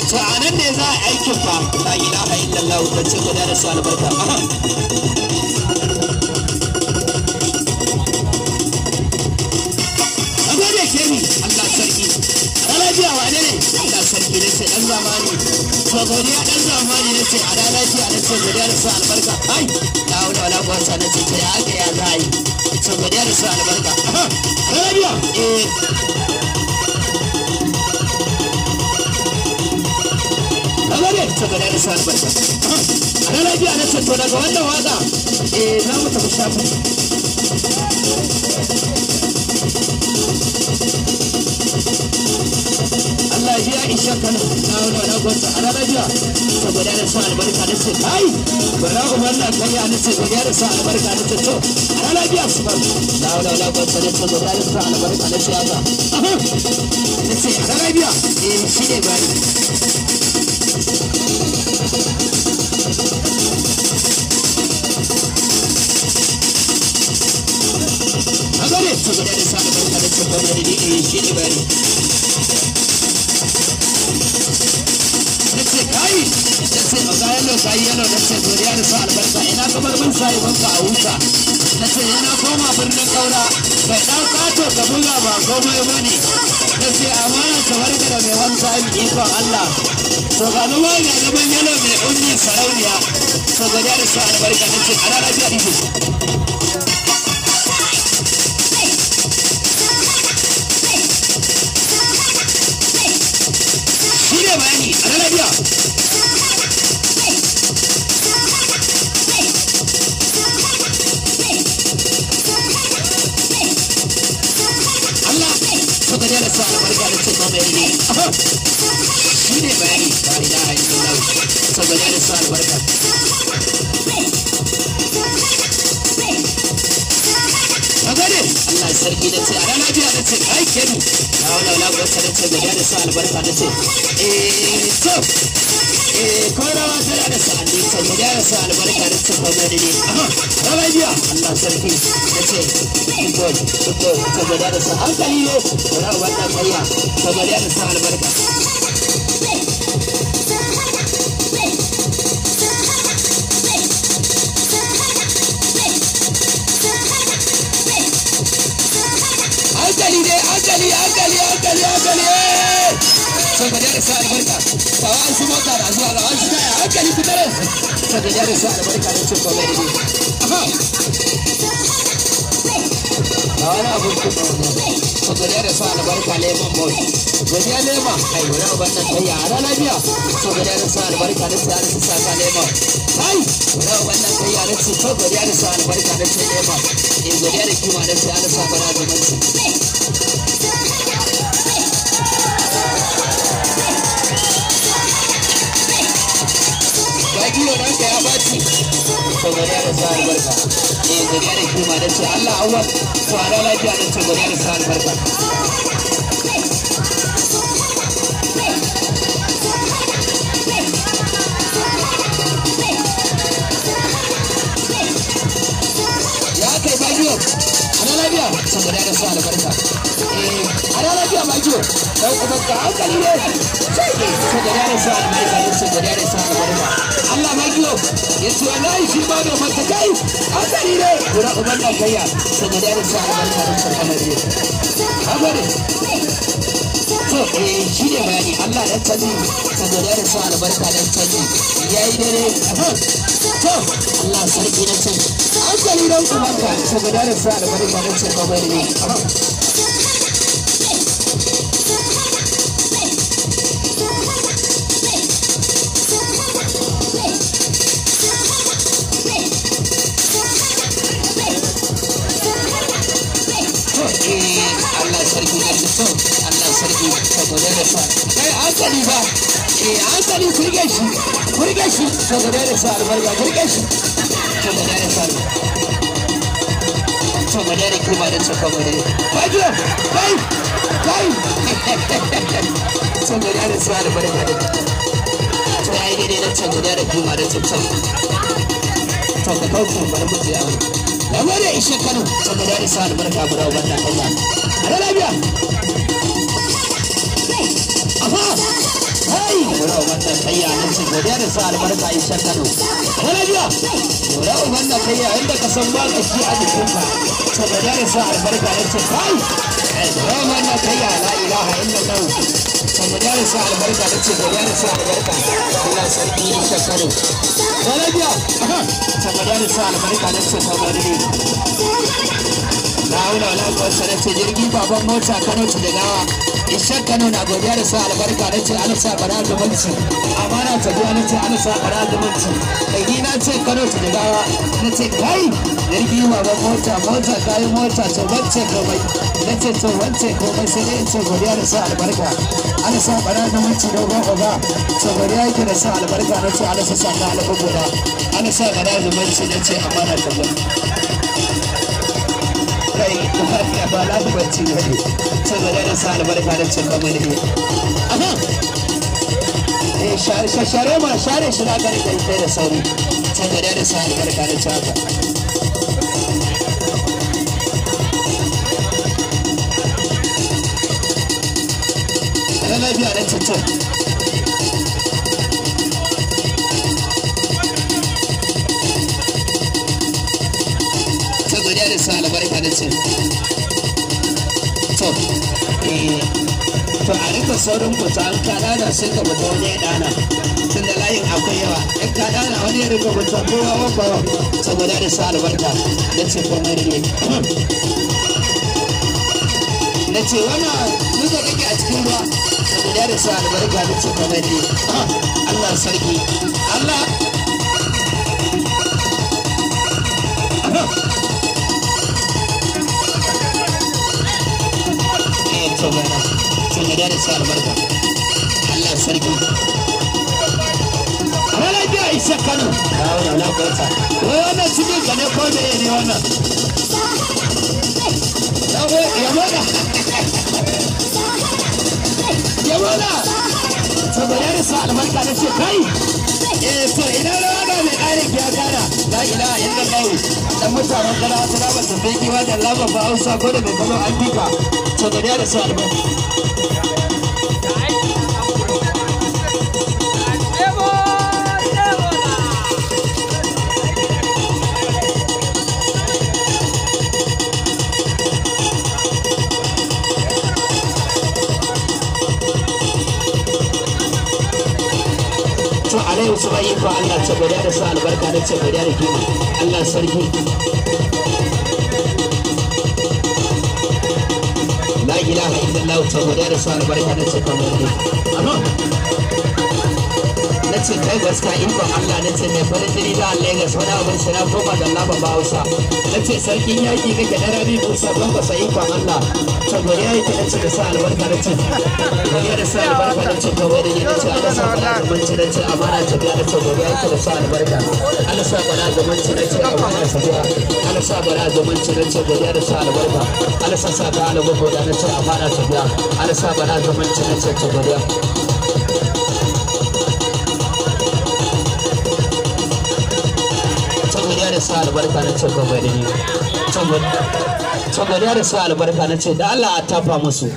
To a nan ne za a aikin fa la ilaha illallah da ce guda da su albarka. A gode shehi Allah sarki. A lafiya wane ne? Allah sarki na ce dan zamani. To godiya dan zamani na ce a lafiya na ce godiya da su albarka. Ai la haula wala quwwata na ce ya aka ya za a yi. To godiya da su albarka. A lafiya eh. Kamar ta gada da sa albarka. A ranar biya na ce to daga wannan waka eh za mu tafi shafin. Allah ya biya isha Kano na wani wani gwamnati a ranar biya ta gada da sa albarka na ce kai bara umar na kai ya na ce godiya da sa albarka na ce to a ranar biya su bar na wani wani gwamnati na ce godiya da sa albarka na ce haka na ce a ranar biya eh shi ne bani. Agora, ta godiya da sa albarka na ce gwamnati ne eh shi ne bani. Na ce kai na ce oga yalo kai yalo na ce godiya da sa albarka ina kamar mun sai wanka a huta na ce yana koma birnin kaura kai dan kato ka buga ba komai bane na ce amana ta warka da mai wanka ikon Allah to ga numa ga gaban yalo mai unni sarauniya to godiya da sa albarka na ce ana lafiya dije. Shi ne bayani ana lafiya. Allah to godiya da sa albarka na ce komai ne. Shi ne bayani la ilaha illallah to godiya da sa albarka. Ka gode Allah sarki na ce a rana biya na ce kai kebi na wala wala gwasa na ce godiya da sa albarka na ce eh to eh ko rawa tana da sa'anni to godiya da sa albarka na ce komai ne. Rana biya Allah sarki na ce to to to godiya da sa hankali ne bara wannan kayya to godiya da sa albarka. Hankali dai hankali hankali hankali hankali to godiya da sa albarka ga wa'ansu mota na zuwa ga wa'ansu taya hankali ku tare to godiya da sa albarka na ce komai ne. Ga wani abun ku to godiya da sa albarka lemon boy godiya lema kai wani abun nan kai a rana biya to godiya da sa albarka na ce ana sa ka lema kai wani abun nan kai a ce to godiya da sa albarka na ce lema eh godiya da kima na ce ana sa bara zumunci. Bagiyo ranka ya ɓaci. To godiya da sa albarka. Eh godiya da kima na ce Allah awwal. To a lafiya na ce godiya da sa albarka. Ya kai Bagiyo. A lafiya. To godiya da sa albarka. Eh a lafiya Bagiyo. Dan kuma ka hankali ne. To godiya da sa albarka na ce godiya da sa albarka. Allah Bagiyo ya ce wallahi shi ba da mata kai hankali ne. Gura uban nan kayya. To godiya da sa albarka na ce kamar ne. Hagode. To eh shi ne bayani Allah dan canji to godiya da sa albarka dan canji yayi dare. To Allah sarki na ce hankali dan ubanka to godiya da sa albarka na ce kamar ne. To eh Allah sarki na ce to Allah sarki to godiya da sa kai hankali ba eh hankali ku rike shi ku rike shi to godiya da sa albarka ku rike shi to godiya da sa to godiya da kima da ce kamar ne. Bagiyo kai kai Saboda da sa albarka da to ai dai na can guda da kuma da can to ka kauce bari mu je aure da gode ishe Kano saboda da sa albarka bura wannan Allah a lafiya aha hai bura wannan kayya nan ce godiya da sa albarka ishe Kano a lafiya bura wannan kayya inda ka san ba ka shi a jikinka saboda da sa albarka nan ce kai bura wannan kayya la ilaha illallah saboda da sa albarka nan ce godiya da sa albarka Allah sarki ishe Kano a lafiya saboda da sa albarka nan ce saboda ne la haula wala quwwata na ce jirgi baban mota Kano ta Jigawa Ishaq Kano na godiya da sa albarka na ce ana sa bara zumunci amana ta biya na ce ana sa bara zumunci kai ni na ce Kano ta Jigawa na ce kai jirgi baban mota mota kayi mota to bance komai na ce to bance komai sai dai in ce godiya da sa albarka ana sa bara zumunci dogon oga to godiya yake da sa albarka na ce ana sa sa ka alƙubuda ana sa bara zumunci na ce amana ta biya kai lafiya ba lafi bacci ba ne saboda da sa albarka da cin gama ne aha eh share share ma share shi na gari kai kai da sauri saboda da sa albarka da cin haka ana lafiya da cin cin saboda da sa albarka da cin to eh to a rika saurin fita an ka dana sai ka fita wani ya dana tun da layin akwai yawa in ka dana wani ya rika fita kowa wabba saboda da sa albarka na ce komai da ne na ce wannan duka kake a cikin ruwa saboda da sa albarka na ce komai da ne Allah sarki Allah eh to gana saboda da sa albarka Allah sarki a lafiya isa Kano na wani na kwata wai wannan cikin ka ne ko me ne wannan ya moda ya moda saboda da sa albarka na ce kai eh to ina rawa ga mai ƙarin ya gana la ilaha illallah dan mutanen kana wata raba su bai kiwa da laba ba Hausa ko da bai kano an fika saboda da sa albarka to alaihi su bai ko Allah ce godiya da sa albarka na ce godiya da kima Allah sarki la ilaha illallah ta godiya da sa albarka na ce kamar ne amma na ce kai gaskiya ikon Allah na ce mai farin jini da Lagos wani abin shi na koma da Allah ba Hausa na ce sarkin yaki kake na Rabi Musa don ka sai ikon Allah ta godiya yake na ce da sa albarka na ce godiya da sa albarka na ce kawai da ni na ce Allah sa bala zumunci na ce amana ta biya na ce godiya yake da sa albarka Allah sa bala zumunci na ce amana ta biya Allah sa bala zumunci na ce godiya da sa albarka Allah sa sa ka alamu godiya na ce amana ta biya Allah sa bala zumunci na ce ta godiya godiya da sa albarka na ce gobe da ni. Saboda da sa albarka na ce da Allah a tafa musu.